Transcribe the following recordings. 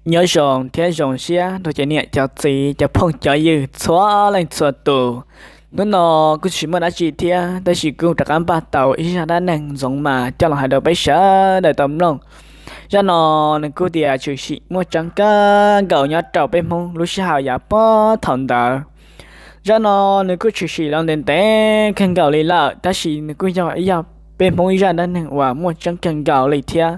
Nyob zoo thiab zoo siab rau cov niam cov txiv cov phooj cov ywg txhua leej txhua tus. Hnub no kuj tsis muaj dab tsi thiab, tab sis kuj rov qab npaj tau ib zaj dab neeg Ntxoov Mas coj los hais rau peb sawv daws tau mloog. Zaj no nws kuj tias tshwm sim muaj tseeb kawg nkaus nyob rau peb Hmoob lub sij hawm yav puag thaum ntawd. Zaj no nws kuj tshwm sim los ntev ntev kawg nkaus li lawm, tab sis nws kuj yog ib yam peb Hmoob ib zaj dab neeg uas muaj tseeb kawg nkaus li thiab.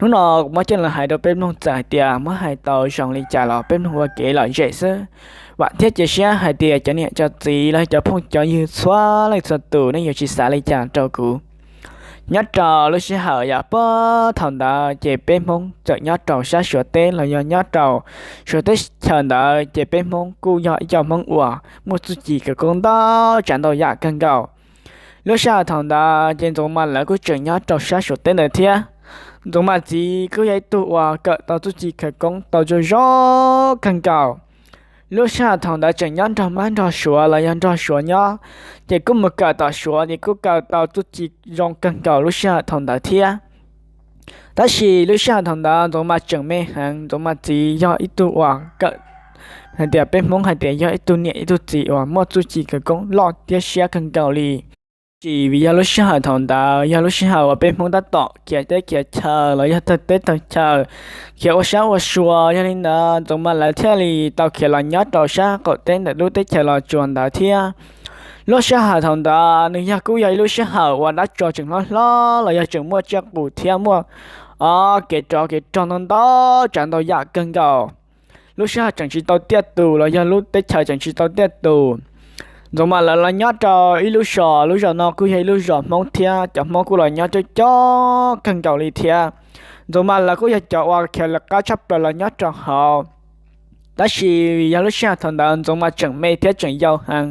Hnub no kuv muab coj los hais rau peb mloog txawm hais tias muab hais tau zoo li cas los peb mloog ua kev lom zem xwb. Vam thiab cia siab hais tias cov niam cov txiv los cov phooj cov ywg txhua leej txhua tus nej yuav tsis xav li cas rau kuv. Nyob rau lub sij hawm yav puag thaum ntawd ces peb Hmoob txawm nyob rau sab Suav teb los yog nyob rau Suav teb chaws ntawd ces peb Hmoob kuj yog ib co Hmoob uas muaj txuj ci khawv koob ntau tsav ntau yam kawg nkaus. Lub sij hawm thaum ntawd ces Ntxoov Mas lawv kuj tseem nyob rau sab Suav teb ntawd thiab. Ntxoov Mas txiv kuj yog ib tug uas kawm tau txuj ci khawv koob tau zoo zoo kawg nkaus. Lub sij hawm thaum ntawd tseem nyob nrog mab nrog suav los yog nrog suav nyob, ces kuj mus kawm tom suav ces kuj kawm tau txuj ci zoo kawg nkaus lub sij hawm thaum ntawd thiab. Tab sis lub sij hawm thaum ntawd Ntxoov Mas tseem me heev, Ntxoov Mas txiv yog ib tug uas kawm hais tias peb Hmoob hais tias yog ib tug niam ib tug txiv uas muaj txuj ci khawv koob loj thiab siab kawg nkaus li. Tab sis vim yog lub sij hawm thaum ntawd yog lub sij hawm uas peb Hmoob tab tom khiav teb khiav chaw los yog tawg teb tawg chaw, khiav ua sab ua sua, yog li ntawd Ntxoov Mas lawv thiaj li tau khiav los nyob rau sab qaum teb ntawm lub teb chaws Los Tsuas ntawd thiab. Lub sij hawm thaum ntawd nws yog kuj yog ib lub sij hawm uas dab tsov tseem hlob hlob los yog tseem muaj tsiaj qus thiab muaj kev rov kev rog ntau ntau tsav ntau yam kawg nkaus. Lub sij hawm tseem tsis tau tiaj tus los yog lub teb chaws tseem tsis tau tiaj tus. Ntxoov Mas lawv los nyob rau ib lub zos, lub zos no kuj yog ib lub zos Hmoob thiab, cov Hmoob kuj los nyob coob coob kawg nkaus li thiab. Ntxoov Mas lawv kuj yog cov uas khiav lawv qab tshaj plaws los nyob rau hauv. Tab sis yog lub sij hawm thaum ntawd Ntxoov Mas tseem me thiab tseem yau heev.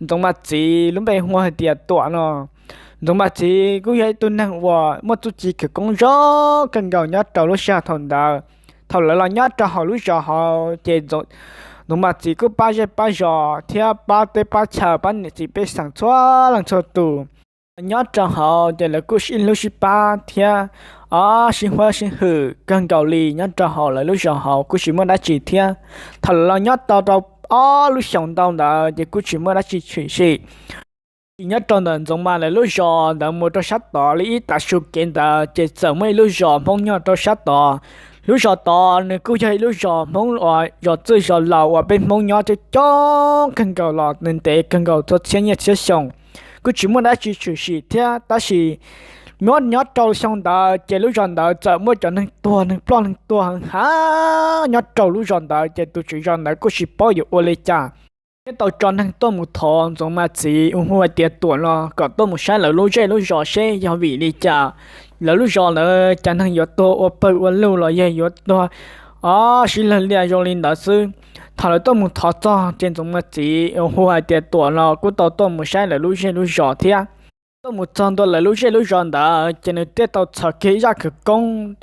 Ntxoov Mas txiv lub npe hu hais tias Tuam no. Ntxoov Mas txiv kuj yog ib tug neeg uas muaj txuj ci khawv koob zoo kawg nkaus nyob rau lub sij hawm thaum ntawd. Thaum lawv los nyob rau hauv lub zos hauv ces Ntxoov Mas txiv kuj pab zej pab zos thiab pab teb pab chaw, pab niam txiv pej xeem txhua leej txhua tus. Nyob rau hauv ces lawv kuj sib hlub sib pab thiab, o, sib huab sib hwm kawg nkaus li nyob rau hauv lawv lub zos hauv kuj tsis muaj dab tsi thiab. Thaum lawv los nyob tau rau ob lub xyoos ntau ntawd ces kuj tsis muaj dab tsi tshwm sim. Nyob rau ntawm Ntxoov Mas lawv lub zos ntawd mus rau sab tod li ib tav su kev ntawd ces txawm muaj ib lub zos Hmoob nyob rau sab tod. Lub zos tod nws kuj yog ib lub zos Hmoob uas zos txwj zos laus uas peb Hmoob nyob coob coob kawg nkaus los ntev ntev kawg nkaus txhua txhiab niaj txhiab xyoo, kuj tsis muaj dab tsi tshwm sim thiab. Tab sis nyob nyob rau xyoo ntawd ces lub zos ntawd txawm muaj cov neeg tuag, neeg ploj neeg tuag heev heev nyob rau lub zos ntawd ces tus tswv zos ntawd kuj tsis paub yuav ua li cas thiab tau tso neeg tuaj mus thov Ntxoov Mas txiv uas hu hais tias Tuam no kom tuaj mus saib lawv lub zej lub zos seb yog vim li cas lawv lub zos ntawd cas neeg yuav tuag ua pawg ua lug los yog yuav tuag, o, sib lawg liaj zoo li ntawd xwb. Thaum lawv tuaj mus thov txog ces Ntxoov Mas txiv uas hu hais tias Tuam no kuj tau tuaj mus saib lawv lub zej lub zos thiab. Tuaj mus txog ntua lawv lub zej lub zos ntawd ces nws thiaj tau txhos kiag ib zaj khawv koob,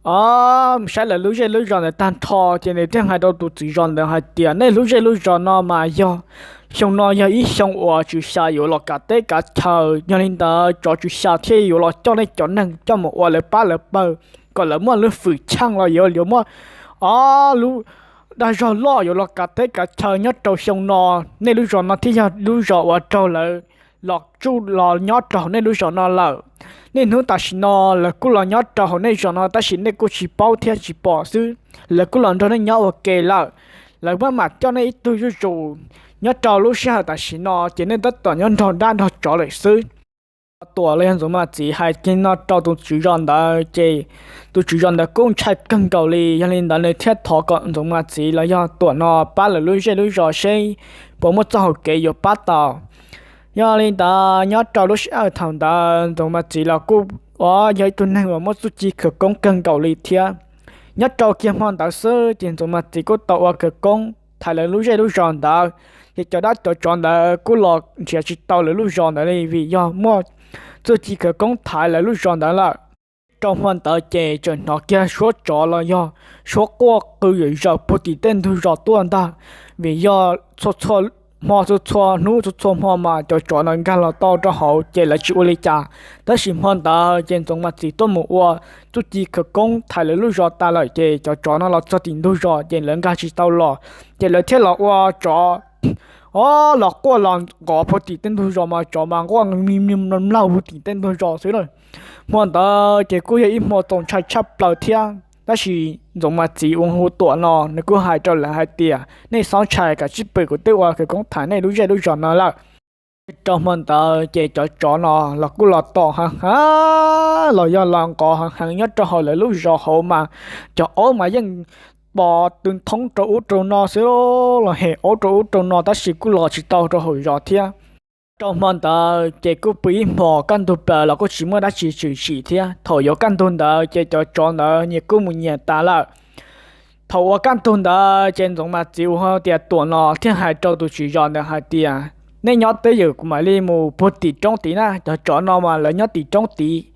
o, mus saib lawv lub zej lub zos ntawd tag nrho ces nws thiaj hais rau tus tswv zos ntawd hais tias nej lub zej lub zos no mas yog xyoo no yog ib xyoo uas tswv xya yuav los kav teb kav chaw, yog li ntawd tsov tswv xya thiaj yuav los coj nej cov neeg coj mus ua lawv pab lawv pawg kom lawv muaj lub fwm tsheej los yuav yuav muaj, o, lub dag zog loj yuav los kav teb kav chaw nyob rau xyoo no. Nej lub zos no thiaj yog lub zos uas raug lawv los tsuj los nyob rau hauv nej lub zos no lawm. Niaj hnub tam sim no lawv kuj los nyob rau hauv nej zos no tab sis nej kuj tsis paub thiab tsis pom xwb. Lawv kuj los nrog nej nyob ua ke lawm. Lawv maj mam coj nej ib tug zuj zus. Nyob rau lub sij hawm tam sim no ces nej tab tom nyob nrog dab nrog tsov lawm xwb. Tuam los yog Ntxoov Mas txiv hais kiag no rau tus tswv zos ntawd ces tus tswv zos ntawd kuj ntshai kawg nkaus li. Yog li ntawd nws thiaj thov kom Ntxoov Mas txiv los yog Tuam no pab lawv lub zej lub zos seb puas muaj txoj hauv kev yuav pab tau. Yog li ntawd nyob rau lub sij hawm thaum ntawd Ntxoov Mas txiv los kuj, o, yog ib tug neeg uas muaj txuj ci khawv koob kawg nkaus li thiab. Nyob rau kiag hmo ntawd xwb ces Ntxoov Mas txiv kuj tau ua khawv koob thaiv lawv lub zej lub zos ntawd, ces cov dab cov tsov ntawd kuj los nrhiav tsis tau lawv lub zos ntawd li vim yog muaj txuj ci khawv koob thaiv lawv lub zos ntawd lawm. Rau hmo ntawd ces tseem hnov kiag suab tsov los yog suab quaj qw zawm zaws puag tim tej ntug zos tuaj ntag, vim yog txhua txhua hmo txhua txhua hnub txhua txhua hmo mas cov tsov ntawd nkag los tau rau hauv ces lawv tsis ua li cas. Tab sis hmo ntawd ces Ntxoov Mas Txiv tuaj mus ua txuj ci khawv koob thaiv lawv lub zos tas lawm ces cov tsov no los txog tim ntug zos ces lawv nkag tsis tau los, ces lawv thiaj los ua tsov, o, los quaj los nqov puag tim tej ntug zos mas tsov mas nquaj mli mli mlaug puag tim tej ntug zos xwb lawm. Hmo ntawd ces kuj yog ib hmo txaus ntshai tshaj plaws thiab, tab sis Ntxoov Mas Txiv uas hu Tuam no nws kuj hais rau lawv hais tias nej txhob ntshai, kav tsij pw, kuv twb ua khawv koob thaiv nej lub zej lub zos no lawm. Rau hmo ntawd ces cov tsov no los kuj los tom heev heev, los yog los nqov heev heev nyob rau hauv lawv lub zos hauv mas, cov aub mas yeej pos tw thoob rau ub rau no xwb, los hem aub rau ub rau no tab sis kuj los tsis tau rau hauv zos thiab. Rau hmo ntawd ces kuj pw ib hmos kaj ntug plaws los kuj tsis muaj dab tsi tshwm sim thiab. Thaum yuav kaj ntug ntawd ces cov tsov ntawd nyias kuj mus nyias tas lawm. Thaum uas kaj ntug ntawd ces Ntxoov Mas Txiv uas hu tias Tuam no thiaj hais rau tus tswv zos ntawd hais tias nej nyob twj ywm, kuv mam li mus puag tim roob tid na, cov tsov no mas lawv nyob tim roob tid.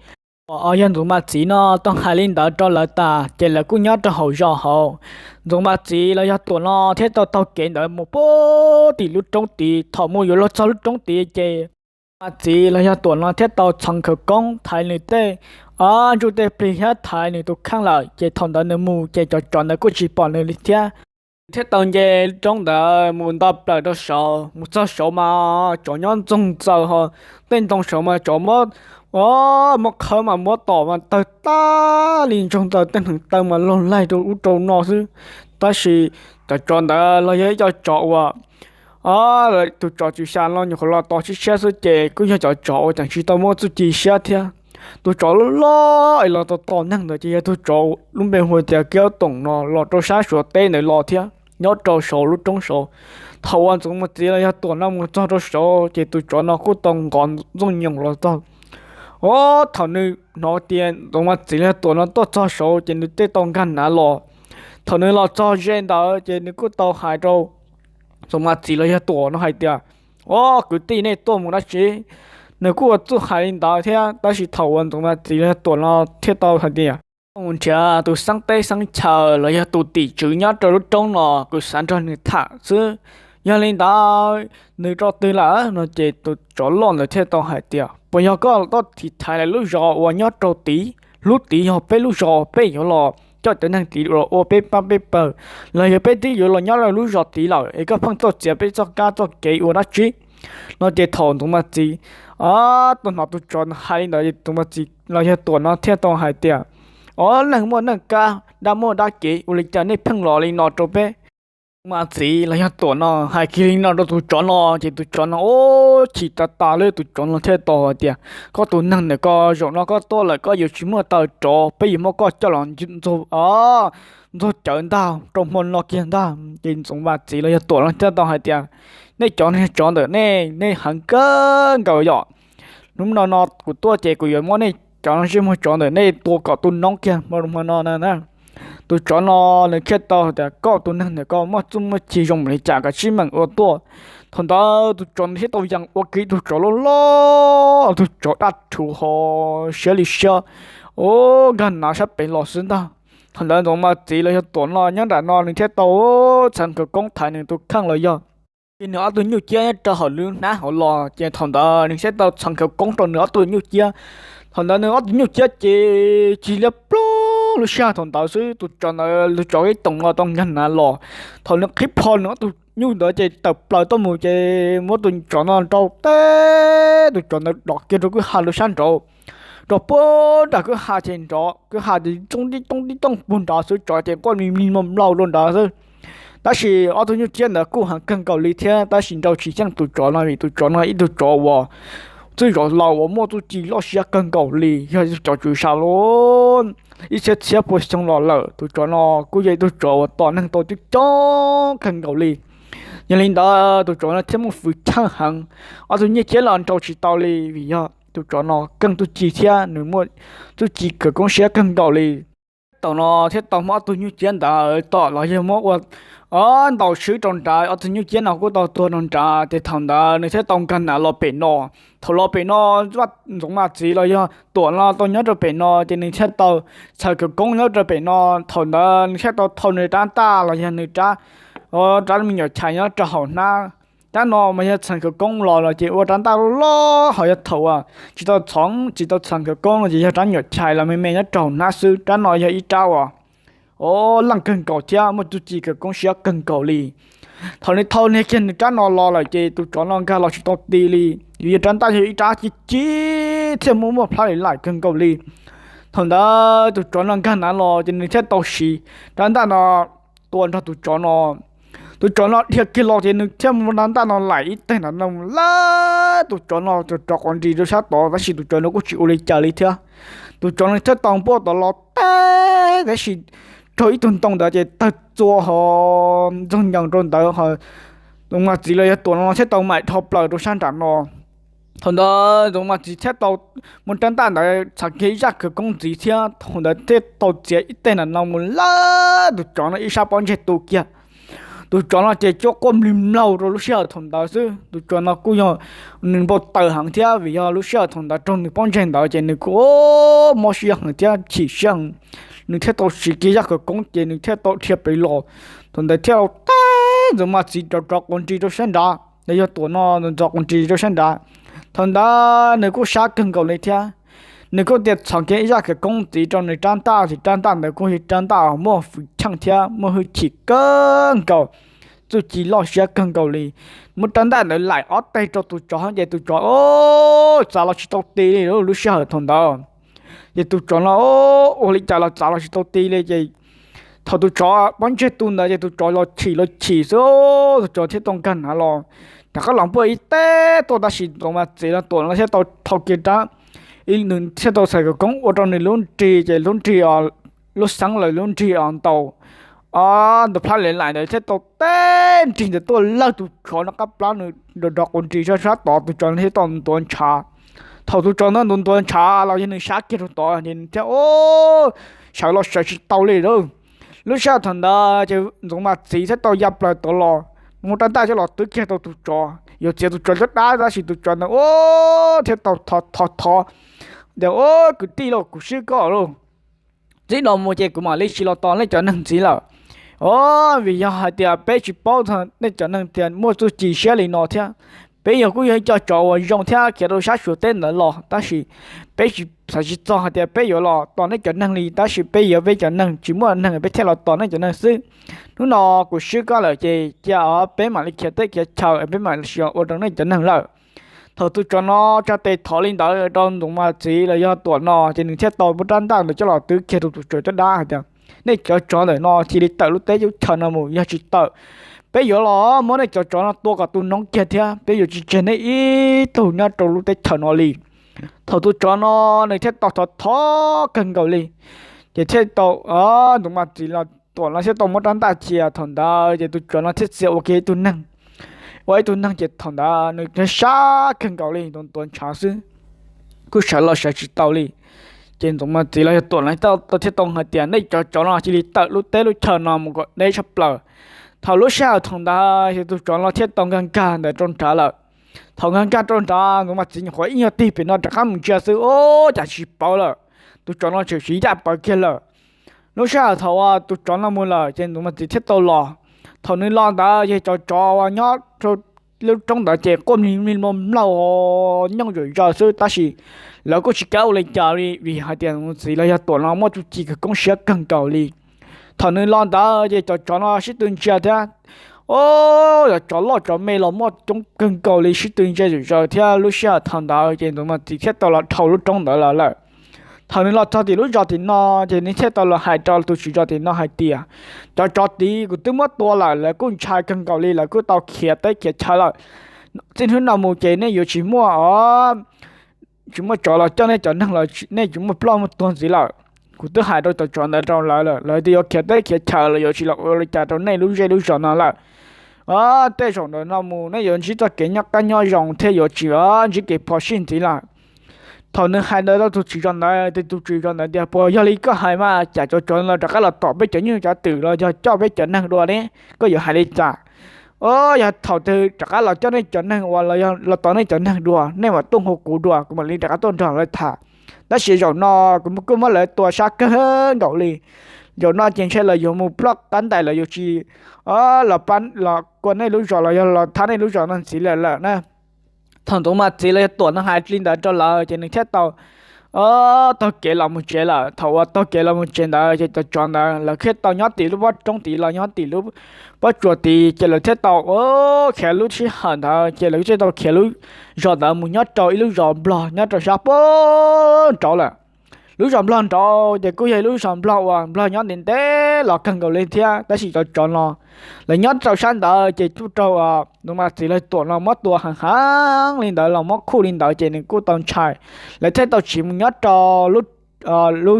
Uas yog Ntxoov Mas Txiv no tau hais li ntawd rau lawv tas ces lawv kuj nyob rau hauv zos hauv. Ntxoov Mas Txiv los yog Tuam no thiaj tau taug kev ntawd mus puag tim lub roob tid. Thaum mus yuav luag txog lub roob tid ces Mas Txiv los yog Tuam no thiaj tau txhoov khawv koob thaiv nws tej ntsuj tej plig thiab thaiv nws tus kheej lawm, ces thaum ntawd nws mus ces cov tsov ntawd kuj tsis pom nws li thiab. Thiaj tau nce roob ntawd mus nto plaws rau saud, mus txog saud mas tsov nyob ntsoog ntxaws ho, tej ntoo saud mas tsov muab, muab qhawv mas muab tom mas tawg tag li, ntsoog ntxaws tej hneev taw mas laug laig rau ub rau no xwb. Tab sis cov tsov ntawd los yog ib co tsov uas tus tsov tswv xya no nyuam qhuav los tos siab siab xwb ces kuj yog cov tsov uas tseem tsis tau muaj txuj ci siab thiab. Tus tsov loj loj es los tos tos neeg ntawd ces yog tus tsov lub npe hu tias Kiab Toom no los rau sab Suav teb ntawd los thiab, nyob rau saud lub roob saud. Thaum uas Ntxoov Mas Txiv los yog Tuam no mus txog rau saud ces tus tsov no kuj tau nqov ntxooj nyoos los txog. Os, thaum nws hnov tias Ntxoov Mas Txiv los yog Tuam no tuaj txog saud ces nws thiaj tau nkag nav los. Thaum nws los txog ze ntawd ces nws kuj tau hais rau Ntxoov Mas Txiv los yog Tuam no hais tias, Os, kwv tij, nej tuaj mus dab tsi? Nws kuj ua txuj hais li ntawd thiab, tab sis thaum uas Ntxoov Mas Txiv los yog Tuam no thiaj tau hais tias, Koj mus nrhiav tus xeeb teb xeeb chaw los yog tus tim tswv nyob rau lub roob no, kuv xav nrog nws tham xwb. Yog li ntawd nws rau twg lawm? No ces tus tsov loj ntawd thiaj tau hais tias, Puas yog koj tuaj thaiv lawv lub zos uas nyob rau tid? Hnub tid yog peb lub zos, peb yuav los coj cov neeg tid los ua peb pab peb pawg, los yog peb twb yuav los nyob rau lub zos tid lawm es koj pheej tuaj txiav peb txoj kab txoj kev ua dab tsi? No ces thaum Ntxoov Mas Txiv tuaj hnov tus tsov hais li ntawd, Ntxoov Mas Txiv los yog Tuam no thiaj tau hais tias, Os, neeg muaj neeg kab, dab muaj dab kev, ua li cas nej pheej los li no rau peb? Ntxoov Mas Txiv los yog Tuam no hais kiag li no rau tus tsov no ces tus tsov no, o, chim tas tas li. Tus tsov no thiaj tau hais tias, Koj tus neeg ntawm koj, zaum no koj tuaj lawm koj yuav tsis muaj taw rov, peb yuav muab koj coj los ntxuag, ntxuag cawv ntag rau hmo no kiag ntag. Ces Ntxoov Mas Txiv los yog Tuam no thiaj tau hais tias, Nej cov niag tsov ntawm nej, nej heev kawg nkaus yom. Hnub no no kuv tuaj ces kuv yuav muab nej cov ntsej muag tsov ntawm nej tua kom tu noob kiag hmo no na. Tus tsov no nws thiaj tau hais tias, Koj tus neeg ntawm koj muaj txuj muaj ci zoo li cas, kav tsij meem ua tuaj. Thaum ntawd tus tsov nws thiaj tau yees ua kiag tus tsov loj loj, tus tsov daj rhuv ho siab li siab, o, nkag nav sab pem los xwb ntag. Thaum ntawd Ntxoov Mas Txiv los yog Tuam no nyob nram no nws thiaj tau txhoov khawv koob thaiv nws tus kheej los yog ces nws ob tug nyuj ciab nyob rau hauv lub hnab hauv los, ces thaum ntawd nws thiaj tau txhoov khawv koob rau nws ob tug nyuj ciab. Thaum ntawd nws ob tug nyuj ciab ces cig liab ploog lub sij hawm thaum ntawd xwb. Tus tsov ntawd, tus tsov ib toom no tau nkag nav los, thaum nws qhib plho nws ob tug nyuj ntawd ces tawm plaws tuaj mus ces muab tus tsov no nrau teb, tus tsov ntawd dov kiag rau kwj ha rau sab nraud, rau puag nram kwj ha ces nrov, kwj ha ces tib tooj tib tooj tib tooj puag nrad xwb, tsov ces quaj li mlig mog mlaug rau nrad xwb. Tab sis ob tug nyuj ciab ntawd kuj heev kawg nkaus li thiab, tab sis nrau tsis yeej tus tsov no vim tus tsov no ib tug tsov uas txwj zos laus uas muaj txuj ci loj siab kawg nkaus li, yog ib tug tsov tswv sa lub ib txhiab txhiab pua xyoo los lawm. Tus tsov no kuj yog ib tug tsov uas tom neeg tau coob coob kawg nkaus li. Yog li ntawd tus tsov no thiaj muaj fwv chawj heev, ob tug nyuj ciab los nrau tsis tau li vim yog tus tsov no keej txuj ci thiab nws muaj txuj ci khawv koob siab kawg nkaus li. Thaum no thiaj tau muab ob tug nyuj ciab ntawd tom los yog muab ua ntaus swb rau nrad, ob tug nyuj ciab no kuj tau tuag rau nrad. Ces thaum ntawd nws thiaj tau nkag nav los pem no. Thaum los pem no, Ntxoov Mas Txiv los yog Tuam no tau nyob rau pem no, ces nws thiaj tau txhoov khawv koob nyob rau pem no. Thaum ntawd nws thiaj tau thau nws rab ntaj los yog nws rab, rab me nyuam chais nyob rau hauv hnab. rab no mas yog txheem khawv koob los los ces ua rab ntaj loj loj, ho yog thaum uas tsis tau txhoov tsis tau txheem khawv koob no ces yog rab nyuam chais los me me nyob rau hauv hnab xwb. Rab no yog ib rab uas o leej kawg nkaus thiab muaj txuj ci khawv koob siab kawg nkaus li. Thaum nws thau niag kiag nws rab no los lawm ces tus tsov no nkag los tsis tau ti li, vim yog rab ntaj yog ib rab ci ci thiab muaj muaj plab li laim kawg nkaus li. Thaum ntawd tus tsov no nkag nav los ces nws thiaj tau siv rab ntaj no tua nrog tus tsov no. Tus tsov no dhia kiag los ces nws thiaj muab rab ntaj no laim ib teg nram no mus lawm. Tus tsov no rov rov quav nris rau sab tod, tab sis tus tsov no kuj tsis ua li cas li thiab. Tus tsov no thiaj tau npuaj tod los teb, tab sis raug ib tug ntoo ntawd ces tawg txua ho ntxoog nyees rau ntawd ho. Tus mas txiv los yog Tuam no thiaj tau maim dhau plaws rau sab nram no. Thaum ntawd tus mas txiv thiaj tau muab rab ntaj ntawd txham kiag ib zaj khawv koob ntxiv thiab thaum ntawd thiaj tau txiav ib teg nram no mus lawm tus tsov no ib sab pob ntseg tu kiag. Tus tsov no ces cuab quaj mlig mlaug rau lub sij hawm thaum ntawd xwb. Tus tsov no kuj yog nws npau taws heev thiab vim yog lub sij hawm thaum ntawd raug nws pob ntseg ntawd ces nws kuj mob siab heev thiab chim siab heev. Nws thiaj tau siv kiag zaj khawv koob ces nws thiaj tau dhia pem los. Thaum ntawd thiaj tau teb ntxoov mas txiv rov rov quav nris rau sab nrad, los yog Tuam no ntxov quav nris rau sab nrad. Thaum ntawd nws kuj sab kawg nkaus li thiab. Nws kuj tias txhom kiag ib zaj khawv koob ntxiv rau nws rab ntaj, ces rab ntaj ntawd kuj yog rab ntaj muaj hwj chim thiab muaj hwj chim kawg nkaus, txuj ci loj siab kawg nkaus li. Muab rab ntaj ntawd laim ob teg rau tus tsov ces tus tsov txav los tsis tau ti li lub sij hawm thaum ntawd. Ces tus tsov no ua li cas los txav los tsis tau ti li ces thaum tus tsov pob ntseg tu ntawd ces tus tsov los chim los chim xwb, tus tsov thiaj tau nkag nav los rov qab los npuaj ib teg tuaj, tab sis ntxoov mas txiv los Tuam no thiaj tau thau kiag rab, nws thiaj tau txhais khawv koob ua rau nws lub nrig ces lub nrig, lub xeeb lawm lub nrig ntaus, o, ntau plab li laim ntawd thiaj tau teb nrig ntawd tuaj lawg tus tsov no qab plab, nws rov rov quav nris sab sab tod, tus tsov no thiaj tau ntuav ntshav. Thaum tus tsov no ntuav ntuav ntshav los yog nws sab kiag rau tod ces nws thiaj sawv los sawv tsis tau li lawm. Lub sij hawm thaum ntawd ces ntxoov mas txiv thiaj tau ya plaws tod los muab rab ntaj coj los twb kiag rau tus tsov, yuav txiav tus tsov caj dab, tab sis tus tsov ntawd thiaj tau thov thov tias, Kwv tij lauj, kuv swb koj lauj, txij no mus ces kuv mam li tsis los tos nej cov neeg ntxiv lawm. O, vim yog hais tias peb tsis paub txog nej cov neeg tias muaj txuj ci siab li no thiab. Peb yog kuj yog ib co tsov uas zoo thiab khiav rau sab Suav teb ntawd los, tab sis peb tsis xav tsis txog hais tias peb yuav los tos nej cov neeg li, tab sis peb yog peb cov neeg tsis muaj neeg peb thiaj los tos nej cov neeg xwb. Hnub no kuv swb koj lawm ces cia peb mam li khiav teb khiav chaw, peb mam li ua rau nej cov neeg lawm. Thaum tus tsov no tsa tes thov li ntawd rau ntxoov mas txiv los yog Tuam no ces nws thiaj tau muab rab ntaj ntawd coj los twb kiag rau tus tsov caj dab hais tias, Nej cov tsov ntawm no cia li tawm lub teb lub chaw no mus, yog tsis tawm peb yuav los muab nej cov tsov no tua kom tu noob kiag thiab peb yuav tsis tseg nej ib tug nyob rau lub teb chaws no li. Thaum tus tsov no nws thiaj tau thov thov kawg nkaus li, ces thiaj tau, ntxoov mas txiv los Tuam no thiaj tau muab rab ntaj cia. Thaum ntawd ces tus tsov no thiaj txia ua kiag ib tug neeg, ua ib tug neeg ces thaum ntawd nws sab kawg nkaus li, ntuav ntuav ntshav xwb, kuj sawv los sawv tsis tau li. Ces ntxoov mas txiv los yog Tuam no thiaj tau hais tias, Nej cov tsov no cia li tawm lub teb lub chaw no mus kom deb tshaj plaws. Thaum lub sij hawm thaum ntawd ces tus tsov no thiaj tau nkag nkag ntawd rau nrad lawm. Thaum nkag nkag rau nrad, ntxoov mas txiv nyuam qhuav ib nyuag tig pem no rov qab mus ntsia xwb, ub, cas tsis paub lawm. Tus tsov no tseem siv yaj pawv kiag lawm. Lub sij hawm thaum uas tus tsov no mus lawm ces ntxoov mas txiv thiaj tau los. Thaum nws los ntawd ces cov tsov uas nyob rau lub roob ntawd ces quaj mlig mlig mlaug mlaug nyooj zom zaws xwb, tab sis lawv kuj tsis kam ua li cas li, vim hais tias ntxoov mas txiv los yog Tuam no muaj txuj ci khawv koob siab kawg nkaus li. Thaum nws los ntawd ces cov tsov no sib tw ntsia thiab, o, cov tsov loj tsov me los muaj coob kawg nkaus li, sib tw ntsia zom zaws thiab. Lub sij hawm thaum ntawd ces ntxoov mas txiv thiaj tau los dhau lub roob ntawd los lawm. Thaum nws los txog tim lub zos tim no ces nws thiaj tau los hais rau tus tswv zos tim no hais tias, Cov tsov tid kuv twb muab tua lawm, lawv kuj ntshai kawg nkaus li, lawv kuj tau khiav teb khiav chaw lawm. Txij hnub no mus ces nej yuav tsis muaj, tsis muaj tsov los coj nej cov neeg los nej tsis muaj ploj muaj tuag ntxiv lawm. Kuv twb hais rau cov tsov ntawd rau lawv lawm, lawv tias yuav khiav teb khiav chaw, lawv yuav tsis los ua li cas rau nej lub zej lub zos no lawm. Tej zaum ntawm no mus nej yuav ntsib txoj kev nyob qab nyob zoo thiab yuav tsis ntsib kev phom sij ntxiv lawm. Thaum nws hais ntawd rau tus tswv zos ntawd, tus tswv zos ntawd tias, Puas yog li koj hais mas, cas cov tsov no rov qab los tom peb cov nyuj cov twm los yog coj peb cov neeg dua ne? Koj yuav hais li cas? O, yog thaum twg rov qab los coj nej cov neeg uas los tom nej cov neeg dua, nej mam tuaj hu kuv dua, kuv mam li rov qab tuaj nrog lawv tham. Tab sis zaum no kuv kuj muab lawv tua sab kawg nkaus li. zaum no ces ntshe lawv yuav mus ploj qab ntais, lawv yuav tsis los kua nej lub zos los yog los thab nej lub zos no ntxiv lawm lawm na. Thaum Ntxoov Mas txiv los yog Tuam no hais li ntawd rau lawv ces nws thiaj tau taug kev los mus tsev lawm. Thaum uas taug kev los mus tsev ntawd ces cov tsov ntawd lawv thiaj tau nyob tim lub pob roob tid los nyob tim lub pob tsuas tid ces lawv thiaj tau khiav lub sij hawm ntawd ces lawv thiaj tau khiav lub zos ntawd mus nyob rau ib lub zos nplog nyob rau sab pem nraud lawm. Lub zos nplog nraud ces kuj yog ib lub zos nplog uas nplog nyob ntev ntev los kawg nkaus li thiab, tab sis cov tsov no lawv nyob rau sab ntawd ces kuj raug Ntxoov Mas txiv los Tuam no muab tua heev heev li ntawd los muab khuj li ntawd ces nws kuj tau ntshai. Lawv thiaj tau tsiv mus nyob rau lub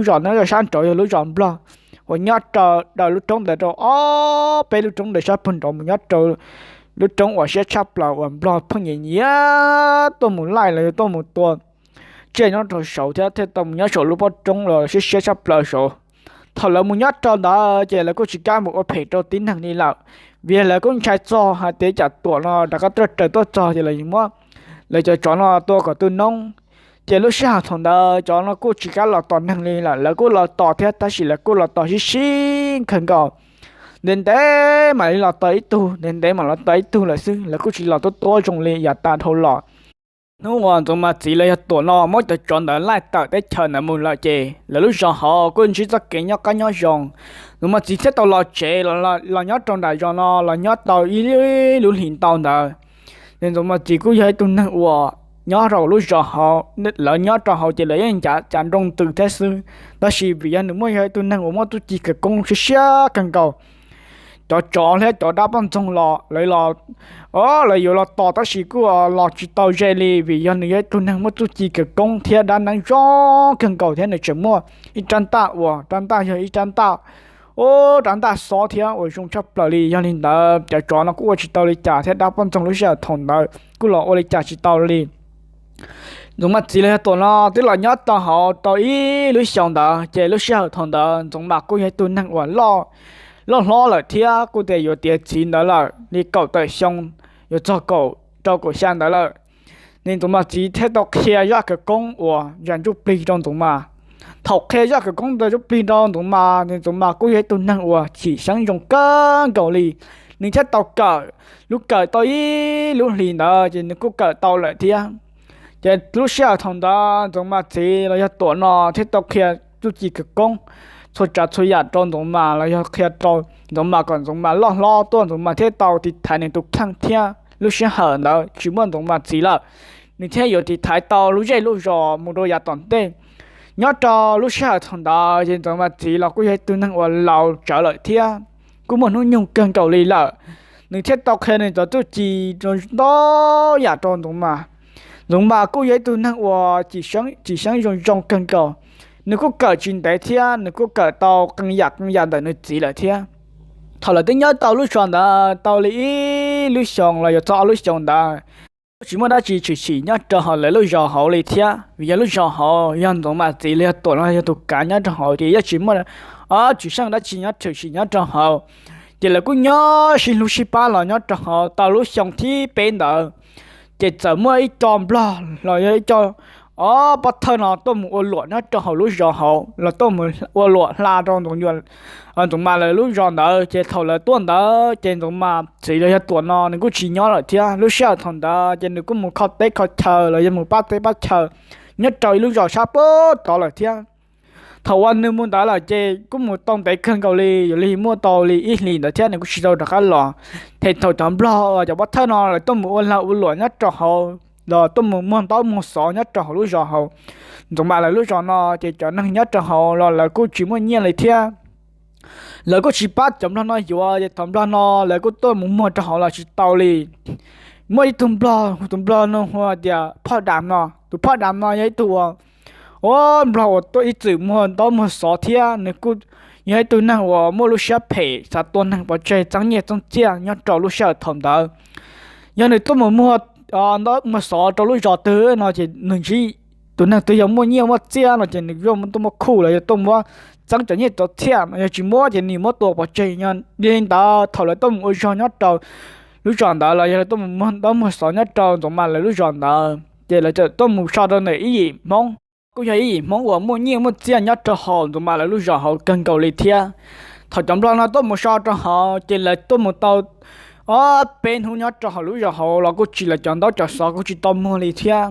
zos nyob rau sab nraud yog lub zos nplog uas nyob rau daws lub roob ntawd rau ob peb lub roob ntawd sab pem nraud mus nyob rau lub roob uas siab tshaj plaws uas nplog pheej nyiam nyiam tuaj mus laij los yog tuaj mus tua tsiaj nyob rau saud thiab thiaj tau mus nyob saum lub pob roob los siab siab tshaj plaws saud. Thaum lawv mus nyob rau ntawd ces lawv kuj tsis kam mus ua phem rau tib neeg li lawm, vim lawv kuj ntshai txog hais tias cas Tuam no rov qab tuaj raws tuaj txog ces lawv yuav muab lawv cov tsov no tua kom tu noob. Ces lub sij hawm thaum ntawd cov no kuj tsis kam los tos neeg li lawm, lawv kuj los tos thiab tab sis lawv kuj los tos sib sib kawg nkaus. Ntev ntev mam li los tos ib tug, ntev ntev mam los tos ib tug lawm xwb, lawv kuj tsis los tuaj tuaj zoo li yav tas dhau los. Hnub uas Ntxoov Mas txiv los yog Tuam no muab cov tsov ntawd laij tawm teb chaws ntawd mus lawm ces lawv lub zos hauv kuj ntsib txoj kev nyob qab nyob zoo. Ntxoov Mas txiv thiaj tau los tsev los nyob rau nram zos no los nyob tau ib lub hlis ntau ntawd. Ces Ntxoov Mas txiv kuj yog ib tug neeg uas nyob rau lub zos hauv, lawv nyob rau hauv ces lawv yeej ncav cav nroo ntws thiab xwb, tab sis vim yog nws muaj yog ib tug neeg uas muaj txuj ci khawv koob siab siab kawg nkaus. Cov tsov thiab cov dab poj ntxoog los lawv los, o, lawv yuav los tos tab sis kuj los tsis tau ze li vim yog nws yog ib tug neeg muaj txuj ci khawv koob thiab dab neeb zoo kawg nkaus thiab nws tseem muaj ib rab ntaj uas rab ntaj yog ib rab ntaj, o, rab ntaj xob thiab uas zoo tshaj plaws li. Yog li ntawd cov tsov no kuj ua tsis tau li cas thiab dab poj ntxoog lub sij hawm thaum ntawd kuj los ua li cas tsis tau li. Ntxoov Mas txiv los yog Tuam no twb los nyob tau hauv tau ib lub xyoos ntawd ces lub sij hawm thaum ntawd Ntxoov Mas kuj yog ib tug neeg uas loj, loj hlob lawm thiab kuj tias yuav tiav txiv ntawd lawm li kaum tawm xyoo, yuav txog kaum rau kaum xya ntawd lawm. Nws Ntxoov Mas txiv thiaj tau qhia zaj khawv koob uas zam ntsuj plig rau Ntxoov Mas. Thaum qhia zaj khawv koob ntawd ntsuj plig rau Ntxoov Mas ces Ntxoov Mas kuj yog ib tug neeg uas chim xeeb zoo kawg nkaus li. Nws thiaj tau kawm, lub kawm tau ib lub hlis ntawd ces nws kuj kawm tau lawm thiab. Ces lub sij hawm thaum ntawd Ntxoov Mas txiv los yog Tuam no thiaj tau qhia txuj ci khawv koob, txhua tsav txhua yam rau Ntxoov Mas los yog qhia rau Ntxoov Mas kom Ntxoov Mas loj hlob tuaj Ntxoov Mas thiaj tau tiv thaiv nws tus kheej thiab lub sij hawm ntawd tsis muaj Ntxoov Mas txiv lawm, nws thiaj yuav tiv thaiv tau lub zej lub zos mus rau yav tom ntej. Nyob rau lub sij hawm thaum ntawd ces Ntxoov Mas txiv los kuj yog ib tug neeg uas laus tsawv lawm thiab kuj muaj hnub nyoog kawg nkaus li lawm. Nws thiaj tau qhia nws cov txuj ci ntau yam rau Ntxoov Mas. Ntxoov Mas kuj yog ib tug neeg uas chim xeeb zoo zoo kawg nkaus. Nws kuj kawm tsis ntev thiab nws kuj kawm tau qee yam qee yam ntawm nws txiv lawm thiab. Thaum lawv twb nyob tau lub zos ntawd tau li ib lub xyoos los yuav txog ob lub xyoos ntawd, kuj tsis muaj dab tsi tshwm sim nyob rau hauv lawv lub zos hauv li thiab vim yog lub zos hauv yog Ntxoov Mas txiv los yog Tuam no yog tus kav nyob rau hauv ces yeej tsis muaj tshwm sim dab tsi nyob tshwm sim nyob rau hauv. Ces lawv kuj nyob sib hlub sib pab los nyob rau hauv tau lub xyoo thib peb ntawd, ces txawm muaj ib co nplog los yog ib co ob pov thawj no tuaj mus ua luam nyob rau hauv lub zos hauv los tuaj mus ua luam hla rau Ntxoov Mas lawv lub zos ntawd. Ces thaum lawv tuaj ntawd ces Ntxoov Mas txiv los yog Tuam no nws kuj tsis nyob lawm thiab. Lub sij hawm thaum ntawd ces nws kuj mus kho teb kho chaw los yog mus pab teb pab chaw nyob rau ib lub zos sab pem tod lawm thiab. Thaum uas nws mus ntawd lawm ces kuj mus tau ntev kawg nkaus li, yuav li muaj tau li ib hlis ntawd thiab nws kuj tsis tau rov qab los. Ces thaum cov nplog cov pov thawj no lawv tuaj mus ua lag ua luam nyob rau hauv los tuaj mus muag ntaub muag xov nyob rau hauv lub zos hauv Ntxoov Mas lawv lub zos no ces cov neeg nyob rau hauv los lawv kuj tsis muaj nyiaj li thiab. Lawv kuj tsis pab cov nplog no yuav ces cov nplog no lawv kuj tuaj mus muag rau hauv los tsis tau li. Muaj ib tug nplog, tus nplog no hu tias Phoj Dam no. Tus Phoj Dam no yog ib tug uas, o, nplog uas tuaj ib txwm muag ntaub muag xov thiab nws kuj yog ib tug neeg uas muaj lub siab phem xav tua neeg pov tseg txeeb nyiaj txeeb txiaj nyob rau lub sij hawm thaum ntawd. Yog nws tuaj mus muag ntaub muag xov rau lub zos twg no ces nws ntsib tus neeg twg yog muaj nyiaj muaj txiaj no ces nws yuav tuaj muab khuj los yog tuaj muab txeeb cov nyiaj cov txiaj no, yog tsis muab ces nws muab tua pov tseg. Yog li ntawd thaum lawv tuaj mus ua zog nyob rau lub zos ntawd los yog lawv tuaj mus muag ntaub muag xov nyob rau Ntxoov Mas lawv lub zos ntawd ces lawv txawm tuaj mus so rau ntawm ib yim Hmoob. kuj yog ib yim Hmoob uas muaj nyiaj muaj txiaj nyob rau hauv Ntxoov Mas lawv lub zos hauv kawg nkaus li thiab. Thaum cov Nplog no tuaj mus so rau hauv ces lawv tuaj mus tau ob peb hnub nyob rau hauv lub zos hauv los kuj tsis, lawv cov ntaub cov xov kuj tsis tau muag li thiab.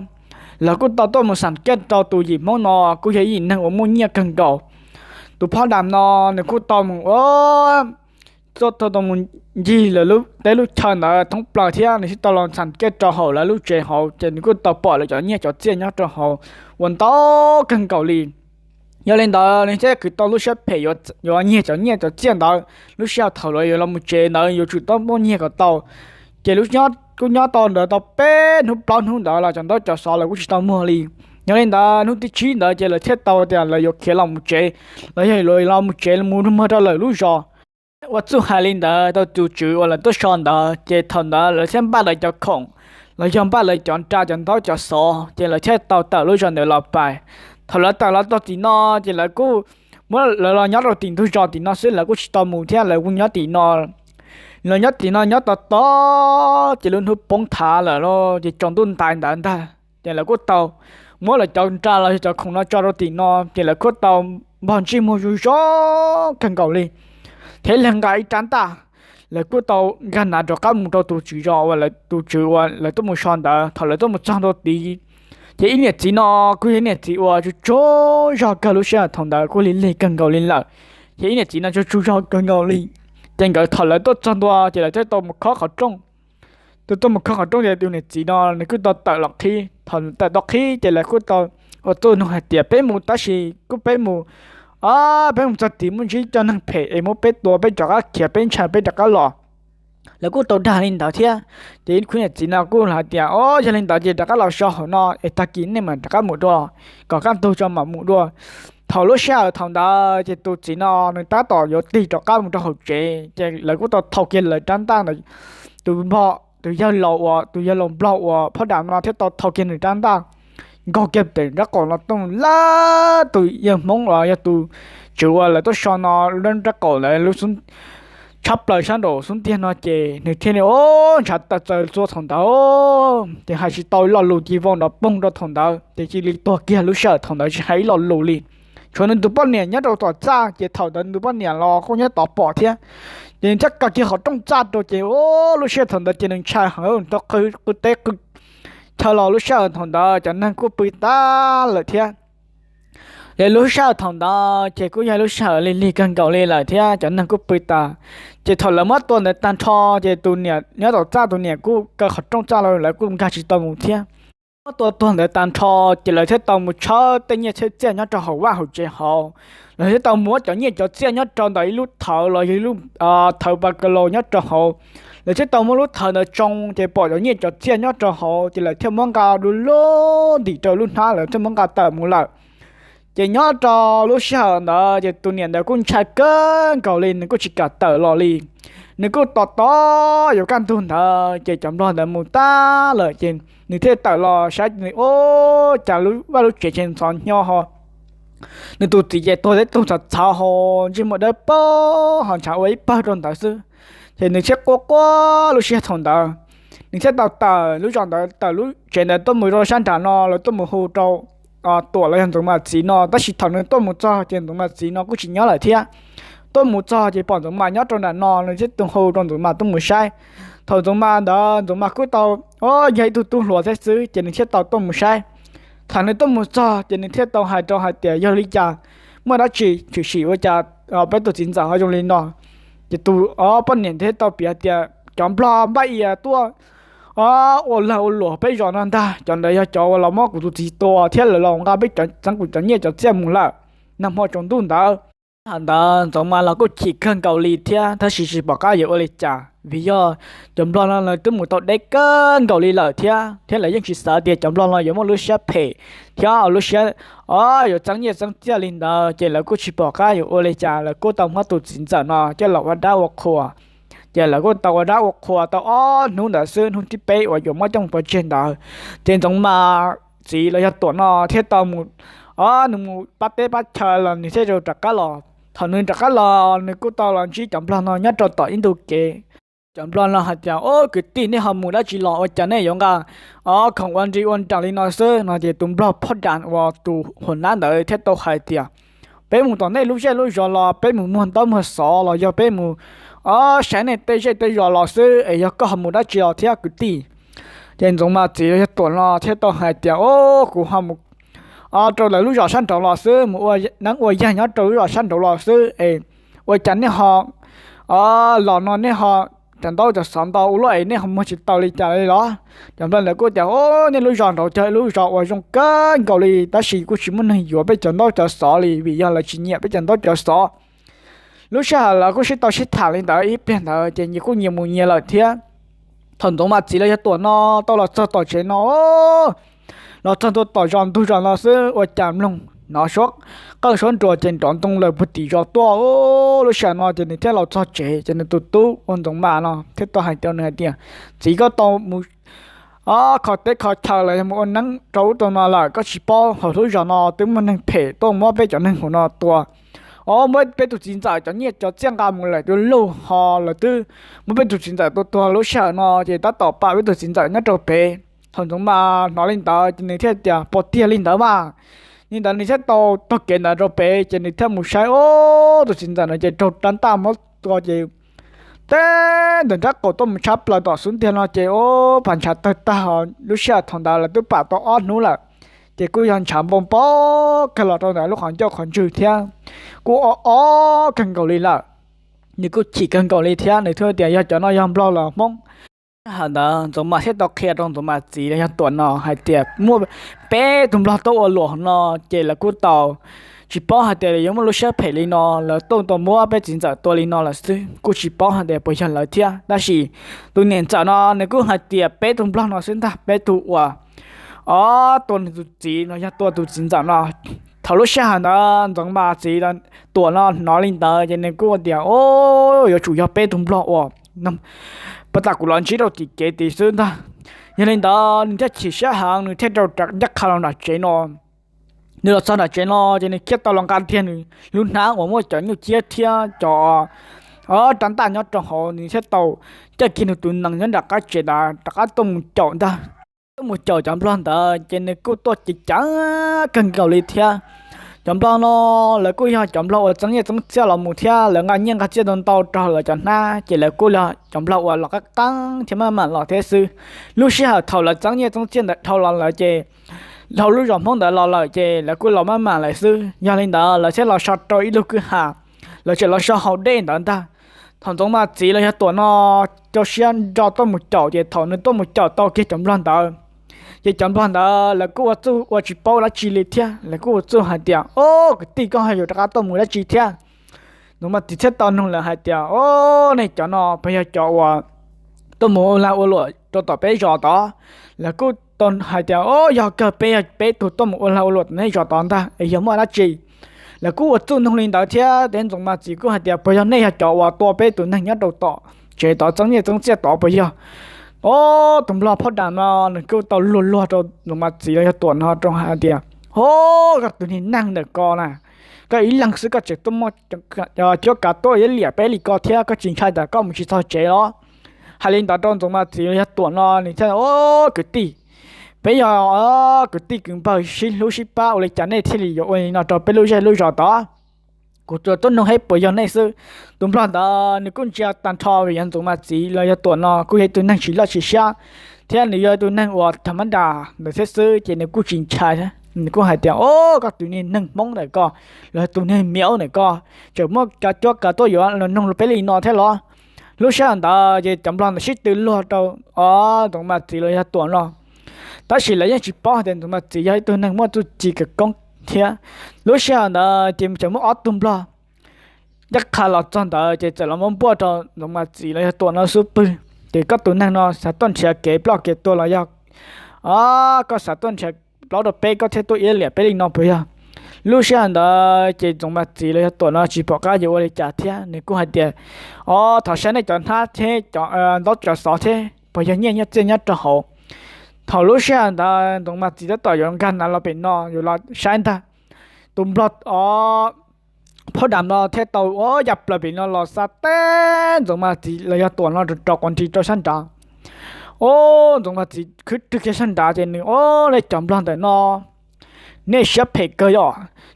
Lawv kuj tau tuaj mus xam kiaj rau tus yim Hmoob no, kuj yog ib yim neeg uas muaj nyiaj kawg nkaus. Tus phoj dam no nws kuj tau mus ua tuaj tau mus ncig lawv lub teb lub chaw ntawd thoob plaws thiab nws thiaj tau los xam kiaj rau hauv lawv lub tsev hauv ces nws kuj tau pom lawv cov nyiaj cov txiaj nyob rau hauv uas ntau kawg nkaus li. Yog li ntawd nws thiaj khwv tau lub siab phem yuav nyiag cov nyiaj cov txiaj ntawd. Lub sij hawm thaum lawv yuav los mus tsev ntawd yuav tsum tau muaj nyiag kom tau. Ces lub, kuj nyob tau ntawd tau peb hnub plaub hnub ntawd los cov ntaub cov xov lawv kuj tsis tau muag li. Yog li ntawd hnub thib tsib ntawd ces lawv thiaj tau tias lawv yuav khiav los mus tsev, los yog lawv los mus tsev mus muag rau lawv lub zos. Ua txuj hais li ntawd rau tus tswv uas lawv tuaj so ntawd ces thaum ntawd lawv thiaj npaj lawv cov khoom los yog npaj lawv cov nra cov ntaub cov xov ces lawv thiaj tau tawm lub zos ntawd los pais. Thaum lawv tawm los txog tim no ces lawv kuj muab lawv los nyob rau tim ntug zos tim no xwb, lawv kuj tsis tau mus thiab, lawv kuj nyob tim no. Lawv nyob tim no nyob tos tos ces lub hnub poob thav lawm lauj, ces tsaus ntuj ntais ntawd ntag ces lawv kuj tau muab lawv cov nra los yog cov khoom no tso rau tim no ces lawv kuj tau npog ntsej muag zoo zoo kawg nkaus li thiab ib leeg nqa ib rab ntaj. Lawv kuj tau nkag nav rov qab mus rau tus tswv zos uas lawv, tus tswv uas lawv tuaj mus so ntawd. Thaum lawv tuaj mus txog ntua tid ces ib niam txiv no kuj yog ib niam txiv uas tsaug tsaug zog kawg, lub sij hawm thaum ntawd kuj lig lig kawg nkaus li lawm. Ces ib niam txiv no tsaug tsaug zog kawg nkaus li. Ces nkawd thaum lawv tuaj txog ntua ces lawv thiaj tau mus khob qhov rooj. Tus tuaj mus khob qhov rooj ces tus niam txiv no nws kuj tau tawm los qhib. Thaum tawm tau qhib ces lawv kuj tau ua txuj nug hais tias peb mus tab sis kuj peb mus, peb mus txog tid muaj ntsib cov neeg phem es muab peb tua, peb rov qab khiav, peb ntshai, peb rov qab los. Lawv kuj tau dag li ntawd thiab. Ces ib khub niam txiv no kuj hais tias o, yog li ntawd ces rov qab los so hauv no es tag kis nej mam rov qab mus dua, kom kaj ntug tso mam mus dua. Thaum lub sij hawm thaum ntawd ces tus txiv no nws tab tom yuav tig rov qab mus rau hauv tsev ces lawv kuj tau thau kiag lawv rab ntaj ntawd. Tus npog, tus yawg laus uas, tus yawg laus nplog uas phoj dam no thiaj tau thau kiag nws rab ntaj, nkaug kiag pem nraub qaum no tuaj lawm. Tus yawg Hmoob los yog tus tswv uas lawv tuaj so no, nraub qaum ntawd lub xub, tshab plaws sab nraum xub ntiag no ces nws thiaj li o, ntshav tawm txaws txua thaum ntawd ces hais tsis tau lo lus ces vau nrov poog rau thaum ntawd ces cia li tuag kiag. Lub sij hawm thaum ntawd tsis hais ib lo lus li, tshuav nws tus poj niam nyob rau tom txaj ces thaum ntawd nws tus poj niam los kuj nyob tod pom thiab. Ces nws thiaj kaw kiag qhov rooj txaj rau ces o, lub sij hawm thaum ntawd ces nws ntshai heev, nws tau qw teb qw chaw los lub sij hawm thaum ntawd cov neeg kuj pw tag lawm thiab. Ces lub sij hawm thaum ntawd ces kuj yog lub sij hawm lig lig kawg nkaus li lawm thiab cov neeg kuj pw tas. Ces thaum lawv muab tua ntawd tag nrho ces tus niam nyob tom txaj tus niam kuj kaw qhov rooj txaj los lawv kuj nkag tsis tau mus thiab. Muab tua tuag ntawd tag nrho ces lawv thiaj tau mus tshawb tej nyiaj tsheb txiaj nyob rau hauv vaj hauv tsev hauv. Lawv thiaj tau muab cov nyiaj cov txiaj nyob rau ntawm ib lub thawv los yog ib lub thawv pas ka laus nyob rau hauv. Lawv thiaj tau muab lub thawv ntawd tsoo ces pom cov nyiaj cov txiaj nyob rau hauv ces lawv thiaj muab nqa du lug ntim rau lub hnab, lawv thiaj muab nqa tawm mus lawm. Ces nyob rau lub sij hawm ntawd ces tus niam ntawd kuj ntshai kawg nkaus li, nws kuj tsis kam tawm los li. Nws kuj tos tos yuav kaj ntug ntawd ces cov nplog ntawd mus tag lawm ces nws thiaj tawm los saib, nws ua cas lub vaj lub tsev ces ntxhov hnyo ho nws tus txiv ces tuag teb tug txhav txhav ho ntsej muag dawb paug ho ntshav ua ib pawg rau ntawd xwb. Ces nws thiaj quaj quaj lub sij hawm thaum ntawd. Nws thiaj tau tawm lub zos ntawd, tawm lub tsev ntawd tuaj mus rau sab nram no, lawv tuaj mus hu rau Tuam los yog Ntxoov Mas txiv no, tab sis thaum nws tuaj mus txog ces Ntxoov Mas txiv no kuj tsis nyob lawm thiab. Tuaj mus txog ces pom Ntxoov Mas nyob rau nram no, nws thiaj tuaj hu rau Ntxoov Mas tuaj mus saib. Thaum Ntxoov Mas ntawd Ntxoov Mas kuj tau, o, yog ib tug tub hluas thiab xwb ces nws thiaj tau tuaj mus saib. Thaum nws tuaj mus txog ces nws thiaj tau hais rau hais tias yog li cas, muaj dab tsi tshwm sim ua cas peb tus txiv ntxawm ho zoo li no. Ces tus, o, poj niam thiaj tau piav tias cov nplog npaj ia tuaj, o, ua lag ua luam peb zos no ntag, cov ntawd yog cov uas los muab kuv tus txiv tua thiab lawv los nqa peb cov txeeb kuv cov nyiaj cov txiaj mus lawm nag hmo tsaus ntuj ntawd. Thaum ntawd Ntxoov Mas los kuj chim kawg nkaus li thiab tab sis tsis pom qab yuav ua li cas vim yog cov nplog no lawv twb mus tau deb kawg nkaus li lawm thiab, thiab lawv yeej tsis xav tias cov nplog no yuav muaj lub siab phem thiab lub siab, o, yuav txeeb nyiaj txeeb txiaj li ntawd ces lawv kuj tsis pom qab yuav ua li cas, lawv kuj tau muab tus txiv ntxawm no coj los ua dab ua qhua. Ces lawv kuj tau ua dab ua qhua tau ob hnub ntawd xwb, hnub thib peb uas yuav muab coj mus pov tseg ntawd, ces Ntxoov Mas txiv los yog Tuam no thiaj tau mus, o, nws mus pab teb pab chaw los nws thiaj rov qab los. Thaum nws rov qab los nws kuj tau los ntsib cov nplog no nyob rau tom ib ntu kev. Cov nplog no hais tias, Ob kwv tij, nej ho mus dab tsi los ua cas nej yuav nqa khoom ua nri ua nraim li no xwb? No ces tus nplog phoj dam uas tus huam nab ntawd thiaj tau hais tias, Peb mus tom nej lub zej lub zos los, peb mus muag ntaub muag xov los yog peb mus saib nej tej zej tej zos los xwb es yog koj ho mus dab tsi los thiab kwv tij? Ces Ntxoov Mas Txiv los yog Tuam no thiaj tau hais tias, Ob, kuv ho mus rau lawv lub zos sab nraud los xwb, mus ua neeb ua yaig nyob rau lub zos sab nraud los xwb es ua cas nej ho los no nej ho cov ntaub cov xov ntau ua luaj es nej ho muag tsis tau li cas li los? Cov nplog ntawd kuj tias, Ob, nej lub zos nraud yog ib lub zos uas zoo kawg nkaus li tab sis kuj tsis muaj neeg yuav peb cov ntaub cov xov li vim yog lawv tsis nyiam peb cov ntaub cov xov. Lub sij hawm lawv kuj sib tau sib tham li ntawd ib pliag ntawd ces nyias kuj nyias mus nyias lawm thiab. Thaum Ntxoov Mas Txiv los yog Tuam no tau los txog tom tsev no, los txog ntua tom zos ntug zos no xwb ua cas mloog hnov suab qeej suab nruas ces nrov ntoo lawm puag tim zos tuaj. Lub sij hawm no ces nws thiaj los txog tsev ces nws tus tub ua Ntxoov Mas no thiaj tau hais rau nws hais tias, Txiv, koj tau mus kho teb kho chaw los yog mus ua neeb rau ub rau no lawm, koj tsis paub hauv lub zos no twb muaj neeg phem tuaj muab peb cov neeg hauv no tua. Ob, muab peb tus txiv ntxawm cov nyiaj cov txiaj nqa mus lawm tus luj ho lawv twb muab peb tus txiv ntxawm tua tuag. Lub sij hawm no ces tab tom pam peb tus txiv ntxawm nyob rau pem. Thaum Ntxoov Mas hnov li ntawd ces nws thiaj tias, Puas tiag li ntawd mas? Li ntawd nws thiaj tau taug kev ntawd rau pem ces nws thiaj mus saib, ob, tus txiv ntxawm no ces raug rab ntaj muab tua ces teb ntawm nraub qaum tuaj mus tshab plaws tom xub ntiag no ces, ob, pas ntshav tawg tag. Lub sij hawm thaum ntawd lawv twb pam tau ob hnub lawm, ces kuj yog ntshav npau npau kawg los rau ntawm lub qhov ncauj qhov ntswg thiab kuj ob ob kawg nkaus li lawm. Nws kuj chim kawg nkaus li thiab nws thiaj tias, Yog cov no yog nplog los hmoob? Sij hawm ntawd Ntxoov Mas thiaj tau qhia rau Ntxoov Mas Txiv los yog Tuam no hais tias muaj peb tus nplog tuaj ua luam no ces lawv kuj tau tsis paub hais tias yuav muaj lub siab phem li no, lawv tuaj tau muab peb txiv ntxawm tua li no lawm xwb, kuj tsis paub hais tias puas yog lawv thiab. Tab sis tus niam ntxawm no nws kuj hais tias peb tus nplog no xwb ntag, peb tus uas ob tua nws tus txiv no yog tua tus txiv ntxawm no. Thaum lub sij hawm ntawd Ntxoov Mas Txiv Tuam no hnov li ntawd ces nws kuj tias, Ob, yuav tsum yog peb tus nplog uas pas tas kuv los ntsib rau tim kev tid xwb ntag. Yog li ntawd nws thiaj chim siab heev, nws thiaj rau ncaj qha los nram tsev no. Nws los txog nram tsev no ces nws thiaj tau los nqa kiag nws lub hnab uas muaj cov nyuj ciab thiab cov rab ntaj nyob rau hauv, nws thiaj tau caij kiag nws tus nees nyob nram qab tsev ntawd rov qab tuaj mus caum ntag. Tuaj mus caum cov nplog ntawd ces nws kuj tuaj ceev ceev kawg nkaus li thiab. Cov nplog no lawv kuj yog cov nplog uas txeeb nyiaj txeeb txiaj los mus thiab lawv nqa nyiaj nqa txiaj ntau ntau rau lawv cov hnab ces lawv kuj yog cov nplog uas los qab qeeb thiab maj mam los thiab xwb. Lub sij hawm thaum lawv txeeb nyiaj txeeb txiaj ntawd dhau los lawm ces dhau lub zos hmoob ntawd los lawm ces lawv kuj los maj mam lawm xwb. Yog li ntawd lawv thiaj los so rau ib lub kwj ha, lawv tseem los so haus dej ntawd ntag. Thaum Ntxoov Mas Txiv los yog Tuam no rau siab nro tuaj mus caum ces thaum nws tuaj mus caum tau kiag cov nplog ntawd ces cov nplog ntawd lawv kuj ua txuj ua tsis paub dab tsi li thiab, lawv kuj ua txuj hais tias, Ob, kwv tij, koj ho yuav rov qab tuaj mus dab tsi thiab? Ntxoov Mas Txiv thiaj tau nug lawv hais tias, Ob, nej cov no puas yog cov uas tuaj mus ua lag ua luam rau tom peb zos tod? Lawv kuj tau hais tias, Ob, yog kawg, peb yog peb tug tuaj mus ua lag ua luam tom nej zos tod ntag es yog muaj dab tsi? Lawv kuj ua txuj nug li ntawd thiab. Ces Ntxoov Mas Txiv kuj hais tias, Puas yog nej yog cov uas tua peb tus neeg nyob rau tom tsev tod txeeb nyiaj txeeb txiaj tod puas yog? Ob, tus nplog phoj dam no nws kuj tau luag luag rau Ntxoov Mas Txiv los yog Tuam no rau hais tias, Ob, koj tus niag neeg ntawm ko na, koj ib leeg xwb koj tseem tuaj muaj cuab kav tuaj yuav liam peb li ko thiab, koj tsis ntshai tias koj mus tsis txog tsev los? Hais li ntawd rau Ntxoov Mas Txiv los yog Tuam no nws thiaj, Ob, kwv tij, peb yog kwv tij kwv npawg sib hlub sib pab ua li cas nej thiaj li yuav ua li no rau peb lub zej lub zos tod? Kuv tsuas tuaj nug saib puas yog nej xwb. Tus nplog ntawd nws kuj ntsia tag nrho vim yog Ntxoov Mas Txiv los yog Tuam no kuj yog ib tug neeg tsis loj tsis siab thiab nws yog ib tug neeg uas tham mab das ntawd thiab xwb ces nws kuj tsis ntshai thiab. Nws kuj hais tias, Ob, koj tus niag neeg hmoob ntawm ko los tus niag miav ntawm ko tseem muaj cov cuab kav tuaj yuav los nug peb li no thiab los? Lub sij hawm ntawd ces cov nplog ntawd sib tw luag rau, ob, Ntxoov Mas Txiv los yog Tuam no. Tab sis lawv yeej tsis paub hais tias Ntxoov Mas Txiv yog ib tug neeg muaj txuj ci khawv koob thiab. Lub sij hawm ntawd ces tseem muaj ob tug nplog ncaj qha los txog ntawd ces txawm los muab npuaj rau Ntxoov Mas Txiv los yog Tuam no xub pwg. Ces koj tus neeg no xav tuaj nrhiav kev ploj kev tuag los yog, ob, koj xav tuaj nrhiav plaub rau peb koj thiaj tuaj iab liam peb li no puas yog? Lub sij hawm ntawd ces Ntxoov Mas Txiv los yog Tuam no tsis pom qab yuav ua li cas thiab, nws kuj hais tias, ob, thov saib nej cov hnab thiab cov ntaub cov xov thiab puas yog nyiaj nyob txiaj nyob rau hauv. Thaum lub sij hawm ntawd Ntxoov Mas Txiv tab tom yuav nkag nav los pem no yuav los saib ntag, tus nplog, ob, phab dam no thiaj tau ua ya plaws pem no los xa teb Ntxoov Mas Txiv los yog Tuam no rov quav nrig rau sab nrad. Ub, Ntxoov Mas Txiv khwb rwg kiag sab nrad ces nws, ub, nej cov nplog ntawm no nej siab phem kawg yom.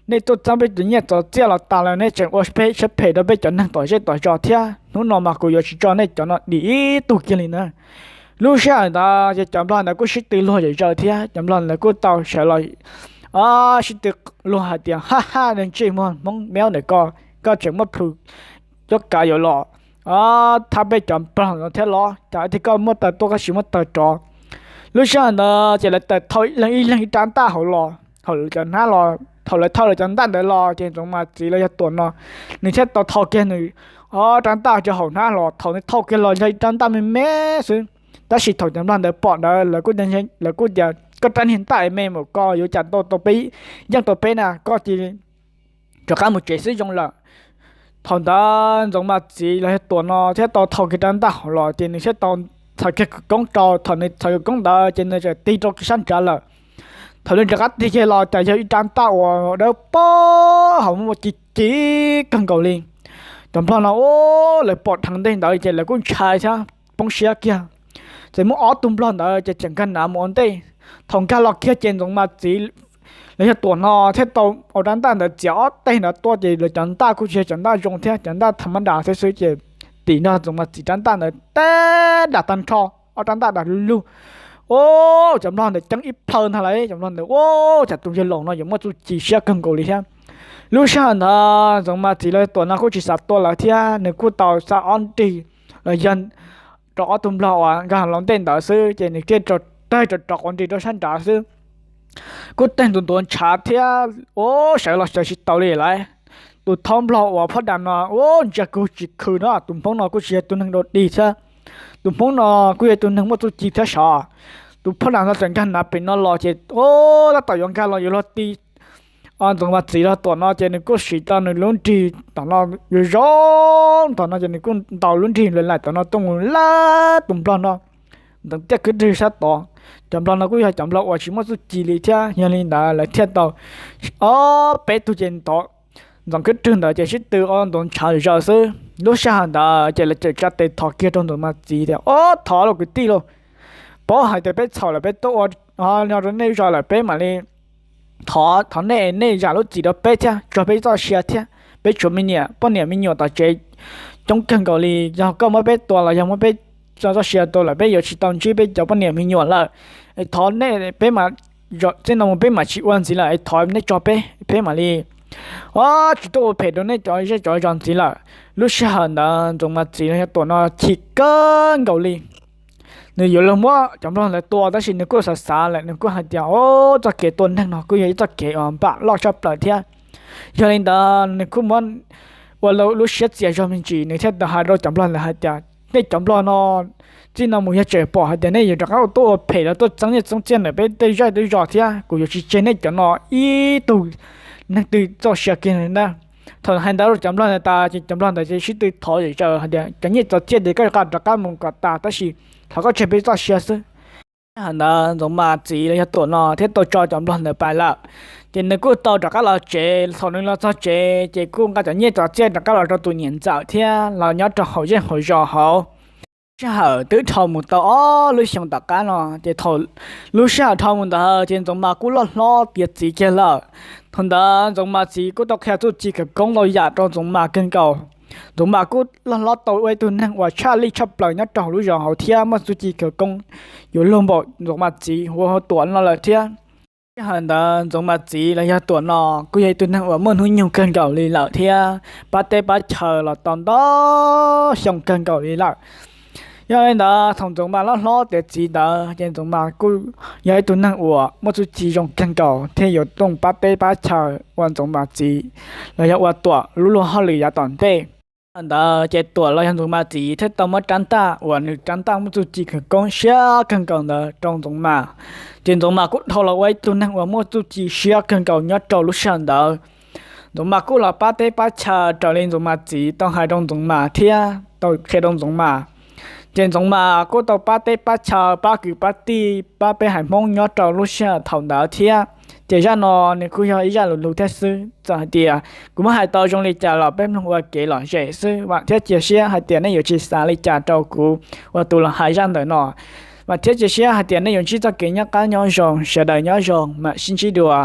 Nej tuaj txeeb peb cov nyiaj txov txiaj los tas lawm nej tseem ua peb siab phem rau peb cov neeg tom zej tom zos thiab. Hnub no mas kuv yuav tsis tso nej cov no dim ib tug kiag li na. Lub sij hawm ntawd ces cov nplog ntawd kuj sib tw luag zom zaws thiab. Cov nplog ntawd kuj tau sawv los sib tw luag hais tias, ha ha, ntsej muag Hmoob meob ntawm koj, koj tseem muaj plhus cuab kav yuav los thab peb cov nplog no thiab los? Cas ib txhia koj muaj taw tuaj koj tsis muaj taw rov? Lub sij hawm ntawd ces lawv tawm thau ib leeg ib leeg ib rab ntaj hauv los, thaum lawv cov hnab los, thaum lawv thau lawv cov ntaj ntawd los ces Ntxoov Mas Txiv los yog Tuam no, nws thiaj tau thau kiag nws ob rab ntaj rau hauv hnab los. Thaum nws thau kiag los yog ib rab ntaj me me xwb. Tab sis thaum cov nplog ntawd pom ntawd lawv kuj tias, koj rab niag ntaj me mus koj yuav cas tau tau peb, yeej tau peb na, koj cia li rov qab mus tsev xwb zoo lawm. Thaum ntawd Ntxoov Mas Txiv los yog Tuam no thiaj tau thau kiag rab ntaj hauv los ces nws thiaj tau txhais kiag kwv koob rau. Thaum nws txhais kwv koob ntawd ces nws txawm tig rau kiag sab nrad lawm. Thaum nws rov qab tig kiag los cas yog ib rab ntaj uas dawb paug hauv muaj ci ci kawg nkaus li. Cov nplog no ub, lawv pom dheev ntej ntawd ces lawv kuj ntshai thiab poob siab kiag. Ces muaj ob tug nplog ntawd ces tseem nkag nav mus ua ntej. Thaum nkag los kiag ces Ntxoov Mas Txiv los yog Tuam no thiaj tau ua rab ntaj ntawd txiav ob teg ntawd tuaj ces lawv cov ntaj kuj tsis yog cov ntaj zoo thiab, cov ntaj tham mab das thiab xwb ces tim nrog Ntxoov Mas Txiv rab ntaj ntawd teb dam tag nrho, ob rab ntaj dam lug lug. Ub, cov nplog ntawd ceeb ib plhaw ntag lawm. Cov nplog ntawd ub, cas tus yawg laus no yuav muaj txuj ci siab kawg nkaus li thiab. Lub sij hawm ntawd Ntxoov Mas Txiv los yog Tuam no kuj tsis xav tua lawv thiab, nws kuj tau xa ob nrig los yog rau ob tug nplog uas nkag los ntej ntawd xwb ces nws thiaj tawg rov rov quav nrig rau sab nrad xwb. Kuj tawg ntuav ntuav ntshav thiab, ub, sawv los sawv tsis taus li lawm. Tus thawj nplog uas phab dam no ub, ntsia kuj tsis khw no, tus Hmoob no kuj tsis yog tus neeg dog dig thiab, tus Hmoob no kuj yog tus neeg muaj txuj ci thiab sav. Tus phab dam no txawm nkag nav pem no los ces ub, tab tom yuav nkag los yuav luag ti Ntxoov Mas Txiv los Tuam no ces nws kuj siv tau nws lub nrig tom no zoo zoo tom no ces nws kuj ntaus lub nrig laim tom no tuaj mus lab tus nplog no ntawm tiaj kwb rwg sab tod. Cov nplog no kuj yog cov nplog uas tsis muaj txuj ci li thiab, yog li ntawd lawv thiaj tau ob peb tug ces ntov ntxoov kwb rwg ntawd ces sib tw ob ntuav ntshav zaws xwb. Lub sij hawm ntawd ces lawv txawm tsa tes thov kiag rau Ntxoov Mas Txiv tias, ob, thov lauj kwv tij lauj, paub hais tias peb txhaum lawm, peb tuaj ua no rau nej zos lawm, peb mam li thov, thov nej, nej zam lub txim rau peb thiab, tso peb txoj sia thiab. Peb tshuav me niam, poj niam me nyuam tom tsev coob kawg nkaus li, yog koj muab peb tua los yog muab peb tso txoj sia tua lawm peb yuav tsis tau ntsib peb cov poj niam me nyuam lawm. Thov nej, peb mam, txij no mus peb mam tsis ua ntxiv lawm, thov nej tso peb, peb mam li, ob, tsis tuaj ua phem rau nej cov zej cov zos ntxiv lawm. Lub sij hawm ntawd Ntxoov Mas Txiv los yog Tuam no chim kawg nkaus li. Nws yuav luag muab cov nplog ntawd tua tab sis nws kuj xav xav lawm, nws kuj hais tias, ob, txoj kev tua neeg no kuj yog ib txoj kev uas npam loj tshaj plaws thiab. Yog li ntawd nws kuj muab ua lub siab txias zog me ntsis, nws thiaj tau hais rau cov nplog ntawd hais tias, nej cov nplog no txij no mus yog tseem pom hais tias nej yuav rov qab tuaj ua phem los tuaj txeeb nyiaj txeeb txiaj ntawm peb tej zej tej zos thiab, kuv yuav tsis tseg nej cov no ib tug neeg twg txoj sia kiag li ntag. Thaum hais ntawd rau cov nplog ntawd tas ces cov nplog ntawd ces sib tw thov zom zaws hais tias, cov nyiaj txog txiaj ces koj rov qab mus kom tas, tab sis thov koj tseg peb txoj sia xwb. Hais ntawd Ntxoov Mas Txiv los yog Tuam no thiaj tau tso cov nplog ntawd pais lawm. Ces nws kuj tau rov qab los tsev, thaum nws los txog tsev ces kuj nqa cov nyiaj txog txiaj rov qab los rau tus niam ntxawm thiab los nyob rau hauv zej hauv zos hauv. Sij hawm twb dhau mus tau ob lub xyoos tom qab no ces thaum lub sij hawm dhau mus ntawd ces Ntxoov Mas kuj loj hlob tiav txiv kiag lawm. Thaum ntawd Ntxoov Mas Txiv kuj tau qhia txuj ci khawv koob ntau yam rau Ntxoov Mas kawg nkaus. Ntxoov Mas kuj loj hlob tau ua ib tug neeg uas tshaj lij tshaj plaws nyob rau hauv lub zos hauv thiab muaj txuj ci khawv koob yuav luag npaum Ntxoov Mas Txiv hu ua Tuam no lawm thiab. Sij hawm ntawd Ntxoov Mas Txiv los yog Tuam no kuj yog ib tug neeg uas muaj hnub nyoog kawg nkaus li lawm thiab pab teb pab chaw los tau ntau xyoo kawg nkaus li lawm. Yog li ntawd thaum Ntxoov Mas loj hlob tiav txiv ntawd ces Ntxoov Mas kuj yog ib tug neeg uas muaj txuj ci zoo kawg nkaus thiab yuav tooj pab teb pab chaw ua Ntxoov Mas Txiv los yog ua Tuam lub luag hauj lwm yav tom ntej. Ntawd ces Tuam los yog Ntxoov Mas Txiv thiaj tau muab rab ntaj uas nws rab ntaj muaj txuj ci khawv koob siab kawg nkaus ntawd rau Ntxoov Mas. Ces Ntxoov Mas kuj dhau los ua ib tug neeg uas muaj txuj ci siab kawg nkaus nyob rau lub sij hawm ntawd. Ntxoov Mas kuj los pab teb pab chaw raws li Ntxoov Mas Txiv tau hais rau Ntxoov Mas thiab tau qhia rau Ntxoov Mas. Ces Ntxoov Mas kuj tau pab teb pab chaw, pab kwv pab tij, pab peb haiv Hmoob nyob rau lub sij hawm thaum ntawd thiab. Ces zaj no nws kuj yog ib zaj lus lug thiab xwb. Txawm hais tias kuv muab hais tau zoo li cas los peb mloog ua kev lom zem xwb. Vam thiab cia siab hais tias nej yuav tsis xav li cas rau kuv ua tus los hais zaj ntawm no. Vam thiab cia siab hais tias nej yuav ntsib txoj kev nyob qab nyob zoo, sawv daws nyob zoo, mam sib ntsib dua.